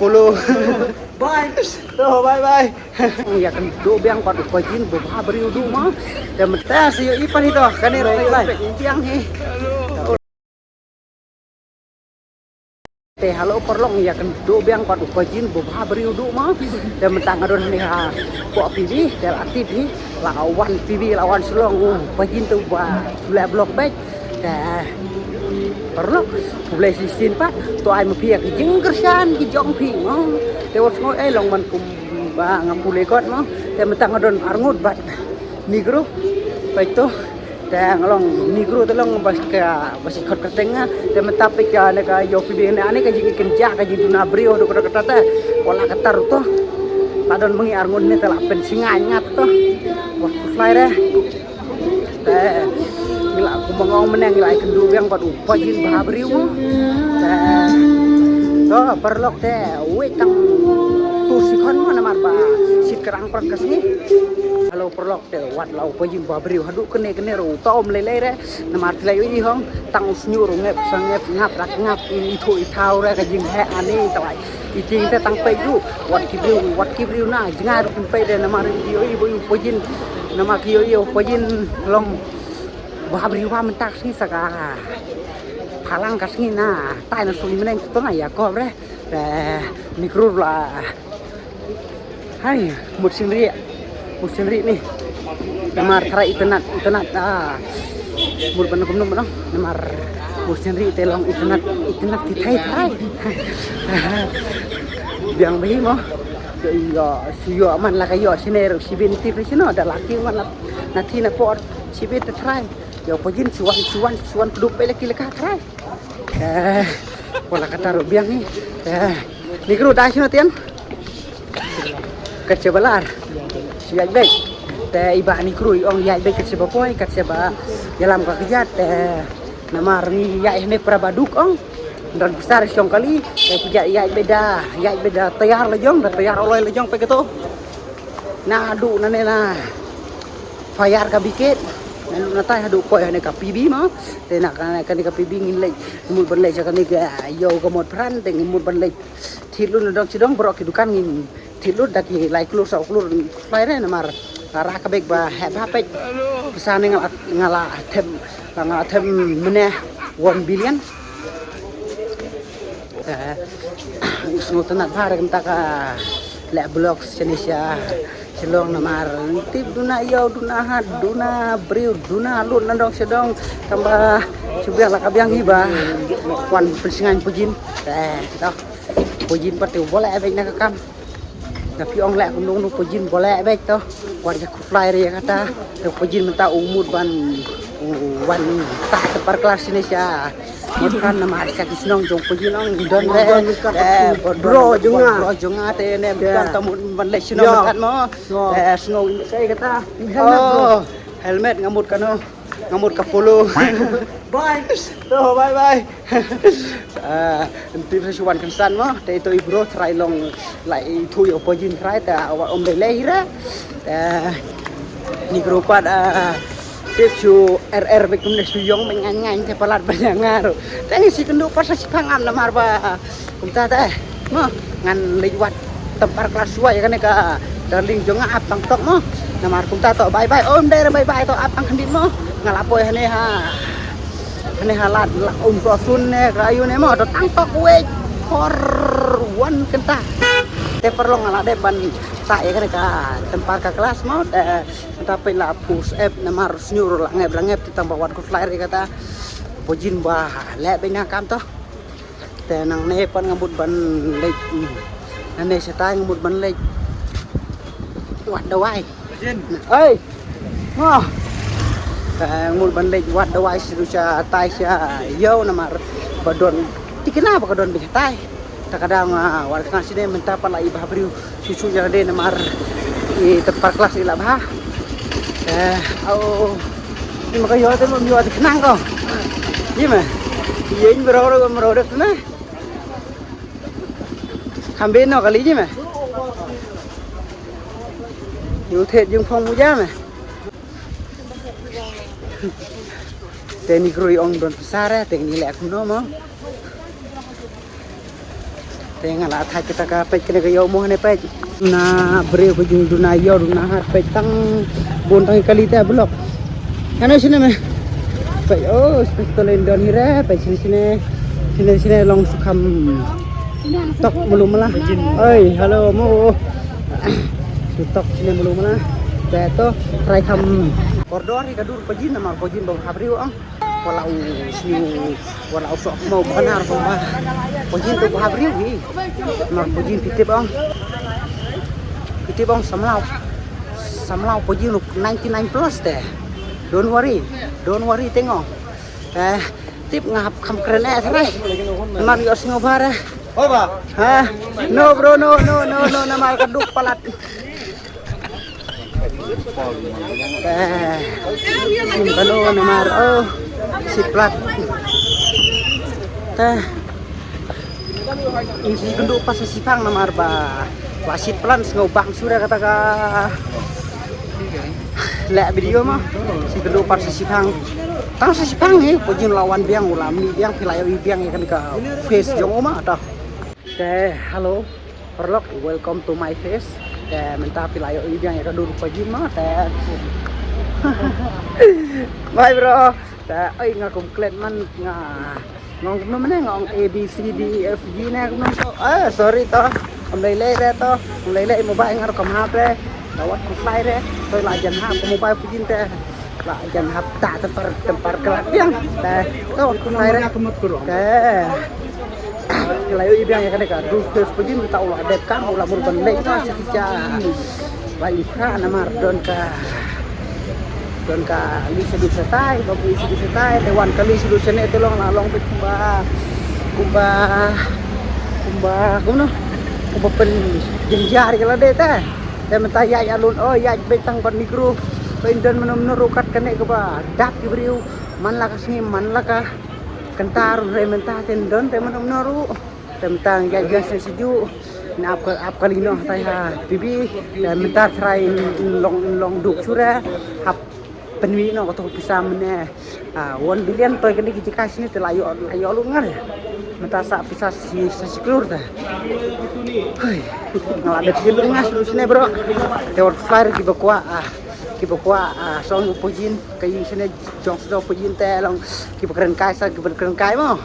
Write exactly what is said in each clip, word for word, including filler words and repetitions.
Polo. Bye. To, bye bye. Ïa kynduh biang pat u pajin ba bha briew duh ma. Te mynta sa ïohi pat hi to. Kane ruh ïa biang hi. Te hello paralok, ïa kynduh biang pat u pajin ba bha briew duh ma. Te mynta nga don hangne hapoh P B te la tip hi. La wan P B, la wan Shillong, u pajin te ba shu leh vlog beit. Te paralok, khublei shisien pat. To ai ma phi ïa ki jingkyrshan ki jong phi mo. Te wat sngew ei long ban kumba nga pule kot mo. Te mynta nga don arngut bad Negro. Peit to. Te nga long Negro te long ba ka ba shi khot kyrteng nga. Te mynta peit ka ne ka ïoh phi beng ne ane ka jingkynjah ka jingduna briew haduh katta katta te. Wat la katta ruh to. La don ma ngi arngut ne te la pynsngew ngat to. Wat khuslai re. Te ngi la kumba nga ong mynne ngi la ai kynduh biang bad u pajin bha briew. Te to paralok te wei tang tu shi khon mo namar ba shit krang prang ka sngi. Hello paralok te wat la u pajin bha briew haduh kane kane ruh uta um lei lei re. Namar phi la ïohi hong tang u shñiuh ruh ngep sa ngep ngap rak ngap ithuh ithaw re ka jingheh ani te wai. I tieng te tang peit ruh wat ki briew wat ki briew na jngai ruh kin peit re namar ki ïohi ba u pajin namar ki ïohi u pajin long bha briew bha mynta ka sngi sa ka phalang ka sngi na tai na sui myneng to na ïa kop re. Te Negro la hai mut sien ri mut sien ri ni. Namar tharai itynnat itynnat ah mut ban kumno mano namar mut sien ri te long itynnat itynnat ki thai thai. Biang bhi mo. Yo yo shu yo man la ka yo sine ro sibin tip ri sino da la ki man la na thi na por sibin te thai. Yo pajin suan suan suan kedup pe la ki la ka thai. Eh, wala kata ruh biang ni. Eh, Negro dai sino tian. Kat sha ba lar. Shu ïaid beit. Te i Bah Negro i ong ïaid beit kat sha ba poi kat sha ba ïalam ka kjat te namar ngi ïaid hne para ba duk ong. Don besar shong kali te kjat ïaid beit da ïaid beit da tayar la jong da tayar oloi la jong pe kato. Na du na ne na fire ka biket. Na du na tai hadu poi hane ka P B ma. Te na ka kane ka P B ngin leit mut ban leit sha kane ka ïew ka mot pran te ngin mut ban leit. Thit lut na dong sha dong baroh ki dukan ngin thit lut da ki lai klur saw klur lai re namar ra ka bek ba heh ba peit. Pisa ne nga la nga la them nga la them mynne one billion. Eh, sngewtynnat bha re kumta ka leh vlog shane sha Shillong namar tip duna ïew duna hat duna briew duna lut na dong sha dong tang ba shu biang la ka biang hi ba wan pynsngew pajin. Eh, to pajin pat te u ba leh beit na ka kam. Na phi ong leh kumno kumno pajin ba leh beit to. Wat ïa khuslai re ïa kata. Te pajin mynta u mut ban u wan tah te par klas shane sha. Mut kan namar sha ki shnong jong pajin ong don re. Eh, bro jong nga. Bro jong nga te ne kan ta mut ban leh shnong kan mo. Eh, shnong kai kata. Oh, helmet nga mut kano. Nga mut ka polo. Bye. To bye bye. Ah, ntip sa shu wan kynsan mo. Te ito i bro trai long lai thu yo pajin trai ta wa om lei lei hira. Te Negro pat ah tip shu er er bek kumne shu yong bek ngan ngan te palat bek ngar. Te ngi shi kynduh pat sa shi pang am namar ba kumta te mo ngan leit wat tempar klas shuwa ïa kane ka darling jong nga ap tang tok mo. Namar kumta to bye bye om der bye bye to ap tang khyndit mo. Nga la poi hane ha hane ha lad la um so sun ne ka ayu ne mo to tang tok wei kor wan kynta. Te paralok nga la dep ban ta ïa kane ka tempar ka klas mo. Te Mynta peit la pus ep namar sñiuh ruh la ngep la ngep te tang ba wat khuslai re kata. Pajin ba leh beit na kam to. Te nangne pat nga mut ban leit. Nangne shatai nga mut ban leit. Wat dawai. Oi. Mo. Te nga mut ban leit wat dawai sha shatai sha ïew namar ba don. Tikna ba ka don beit shatai. Ta ka daw nga wat khnang shane mynta pat la i bha briew shu shu ïa lade namar i tepar klas i la bha. Eh, au. Ni ma ka ïoh te mo ïoh te khnang ko. Yi me. Ïa in bro ro bro de me. Kham ben no kali yi me. Yu the jing phong mu ja me. Te ni krui ong don pesara te ni lek no mo. Te nga la thait kata ka peit kane ka ïew mo ne peit. Na briew ka jingduna ïew duna hat peit tang bun tang kali te blok. Kane shine me. Peit oh shine stolin don hire peit shine shine. Shine shine long sukham. Tok mulu mala. Oi hello mo. Tok shine mulu mala. Te to trai kham. Kordor ka dur pajin namar pajin bang habriu ang. Wala u sniu wala u sok mo banar ko ma. Pajin tu bha briew hi. Mar pajin pitip ong. Pitip ong samlau. Samlau pajin ninety nine plus te. Don't worry. Don't worry tengo. Eh, tip nga hap kham kren eh trai. Mar yo sngo bare. Hoba. Ha? No bro no no no no namar ka duk palat. Eh, sim kano namar oh si plat. Te in si kendu pas si pang namar ba wasit plan sngau bang sura kata ka le video ma si kendu pas si pang. Tang si pang ni pajin lawan biang ula mi biang pilai biang ya kan ka face jong uma ta. Te hello. Paralok, welcome to my face. Te mynta phi la ïohi biang ïa ka dur pajin ma te. Bye bro. Te oi nga kum klet man nga ngong kumno mane ngong A B C D E F G ne kumno to. Eh sorry to. Am lei lei re to. Am lei lei mobile ngar kam hap re. Lawat ku slai re. To la jan hap ku mobile pajin te. La jan hap ta tempar tempar kelat biang. Te to ku slai re. Te. Ki la ïohi biang ïa kane ka dus dus pajin ta u la dep kam u la mur ban leit na sa ki cha. Ba i phra namar don ka don ka li sa dus sa tai ba bu sa dus sa tai te wan ka li sa dus sa ne te long la long bit kumba kumba kumba kumno kumba pen jynjar ka la de te. Te mynta ïaid alun o ïaid beit tang ban Negro. Ba in don mano mano rukat kane kaba dap ki briew man la ka sngi man la ka Kynta ruh re mynta te ndon te mynta mno ruh. Te mynta ngi ïa shu shu. Na ap ka ap ka lino tai ha P B. Te mynta trai long long duk sure. Hap pynwi no ka to pisa mne. Ah, one billion toi kane ki jaka sini te la ïoh la ïoh lu ngar. Mynta sa pisa si sa si klur te. Hoi. Ngala de tin ngas lu sini bro. Te wan flyer ki bakwa ah. Ki bakwa ah song pujin ka yu sini jong sini pujin te long. Ki ba kren kai sa ki ba kren kai mo.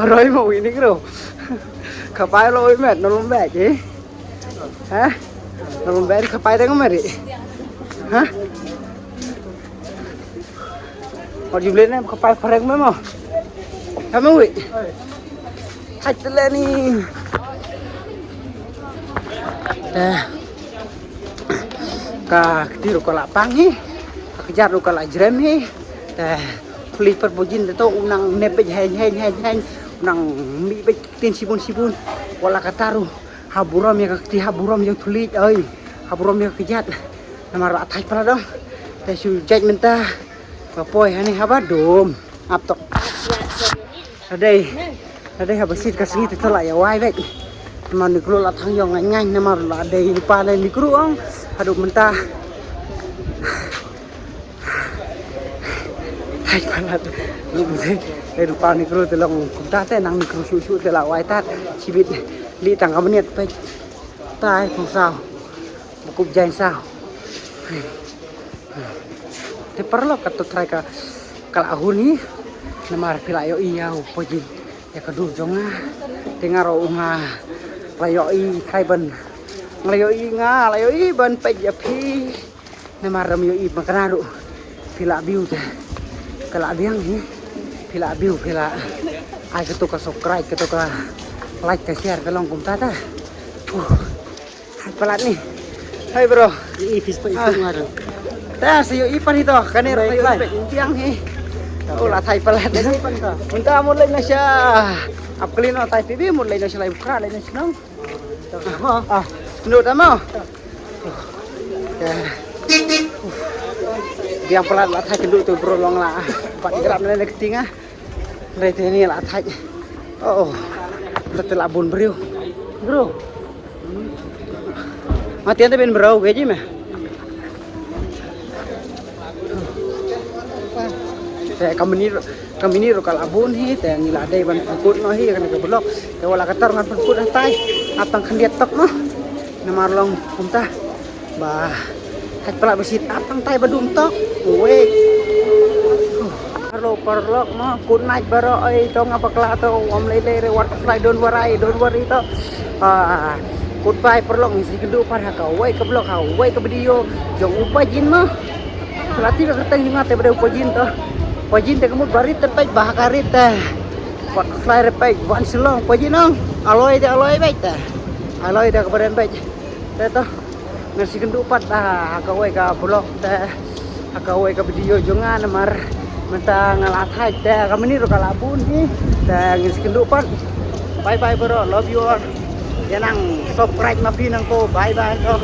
Roi mo ini kro. Kapai lo i met no lom bek eh. Ha? No lom bek kapai teng mari. Ha? Or jumle ne kapai pareng mo. Kami wi. Hai tele ni. Eh. Ka kti ruh ka la pang hi. Ka kjat ruh ka la jrem hi. Te thuli par bujin te to u nang nep bej hein hein hein hein. U nang mi bej ktin sibun sibun. Wala ka taru. Ha burom ïa ka kti ha burom ïa thuli oi. Ha burom ïa ka kjat. Namar la thai pala dong. Te shu jait mynta. Ka poi hani haba dum. Ap tok. Adei. Adei haba sit ka sngi te thola ïa wai bek. Namar ni kru la thang yong ngai ngai namar la dei ni pa ni kru ong. Haduh mynta. Hai palat. Ni bu dei. Dei rupa ni kru te long kumta te nang ni kru shu shu te la wai tat. Sibit. Li tang ka meniat pek. Tai pung sao. Bukup jain sao. Te paralok ka to trai ka ka la hun hi. Namar phi la ïohi ïa u pajin ïa ka dur jong nga. Te nga ruh nga la ïohi trai ban nga la ïohi nga la ïohi ban peit ïa phi. Namar ram ïohi ban kane ruh phi la view te ka la biang hi. Phi la view phi la ai ka to ka subscribe ka to ka like ka share ka long kumta ta. Uh. Hai palat ni. Hai bro. I pis pa itu ngar. Ta sa ïohi pan hito kane rai rai. Tiang hi. Oh la thai palat. Mynta mut leit na sha. Ap kali no tai pibi mut leit na sha lai bukra leit na sha nong. Ah, no tamo. Biang palat la thai kendu tu bro long la. Pat grab na le keting ah. Dei te ni la thait. Oh. Te la bun briew. Bro. Mati ante ben bro ke ji me. Te kamni Ka minit ruh ka la bun hi, te ngi la dei ban pynkut noh hi kane ka vlog. Te wat la katta ngan pynkut hatai, ap tang khyndiat tok noh. Namar long kumta ba haj palat ba shit ap tang tai ba dum tok. Wei. Hello paralok mo, good night baroh. Oi to nga bakla to, ym lei lei re, wat ka fly, don't worry, don't worry to. Ah, goodbye paralok, ngin sa ïakynduh pat ha kawei ka vlog, ha kawei ka video jong u Pajin mo. Ka la tip ka kyrteng jong nga te ba dei u Pajin to. Pajin te ka mut ba rit te peit, ba ha ka rit te wat ka fly re peit, wan shlong Pajin ong. Aloi te aloi peit te. Aloi te ka ba rit peit. Te to. Ngin sa ïakynduh pat ha kawei ka vlog te, ha kawei ka video jong nga namar mynta nga la thait te ka minit ruh ka la bun hi. Te ngin sa ïakynduh pat. Bye bye baroh, love you all. Ïa nang subscribe ma phi nangto. Bye bye to.